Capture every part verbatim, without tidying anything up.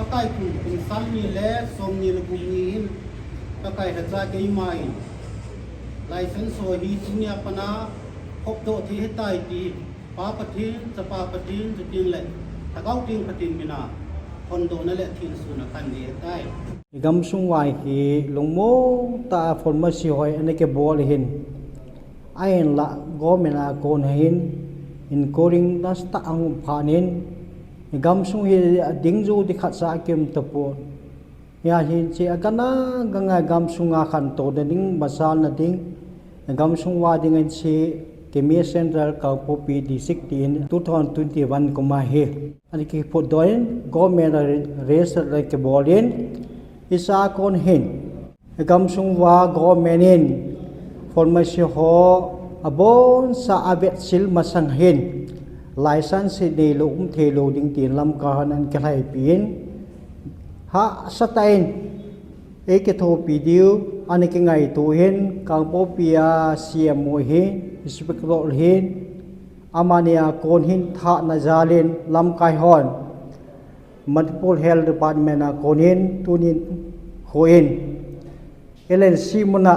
Taikum kum sang ni le som ni le kum ni hin Pakai lhacha keima in license ho hi tunia pana hopdoh thei hitai ti Pa Pathen, Chapa Pathen, chuteng le Lhagao Theng Pathen mina hondohna le thilsuna kanei tai. Gamsung uva hi lungmong tah a pharmacy ho ana kibol ahin, ahinlah government a kon hin inquiry nasatah a hung um phat in, gamsung hi ading jou ding khatcha akium tapon. Hia hin hiche agangna ganga gamsunga khantouna ding, masalna ding, gamsung uva ding in hiche Khemi Central Kangpokpi District tin two thousand twenty-one kum a hi ana kiphutdoh in, government a register ana kibol in, hiche a kon hin gamsung uva government in pharmacy ho aboncha avetsil masang hin license hi neilou, um theilou ding tin lamkai hon ana kilhaipi in, hahsatah in eikithopi diu ana kingaito hin, Kangpokpi a C M O hi, Inspector hin, amani a kon hin thahna jal in lamkai hon, Manipur Health Department a kon hin tunin kho in L N C muna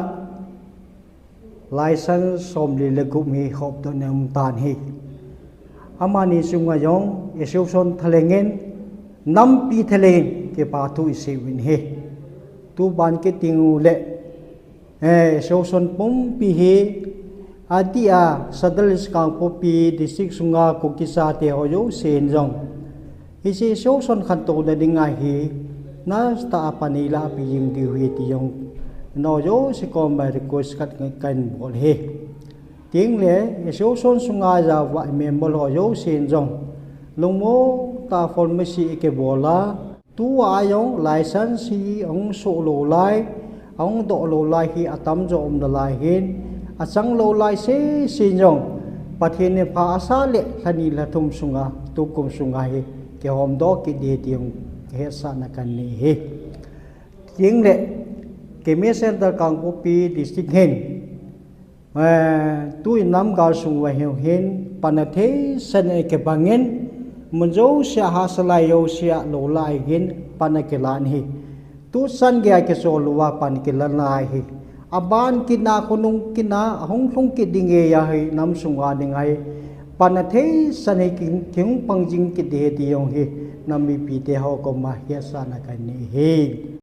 license somli le gup hi hopdohna um tan ahi. Amani chunga jong association thalheng in, nampi thalheng in kipa thu isei uvin ahi. Tuban kiti uleh, eh, association pumpi hi adeh a Sadar Hills Kangpokpi District sunga Kuki chate ho jousen jong hiche association khantouna dinga hi nasatah a pan eilapi jing diu ahi ti jong nao jouse koma request khat kahin bol ahi. Chuteng le association sunga jaovah member ho jousen jong lungmong tah a pharmacy ikibol a, tua jong license hi ahung soh lou lai, ahung doh lou lai hi atamjo um nalai hin, achang lou lai sese jong Pathen in pha asah le lhani lhathum sunga, tukum sunga hi kihomdoh kit ding ahi ti jong hetsahna kanei ahi. Chuteng le Khemi Central Kangpokpi District hin, eh, tuin namgal sung uva hin, hin pan atheisan in kibang in, mun jousea hahsa lai jousea lou lai hin pan akilan ahi. Tuchan geiya kichol uva pan kilan lai ahi. Aban kit a, khonung kit a, ahung lhung kit ding geiya hi nam sunga ding ahi. Pan atheisan in ki, kihung pang jing kit ding ahi ti jong hi nam mipite ho koma hetsahna kanei ahi.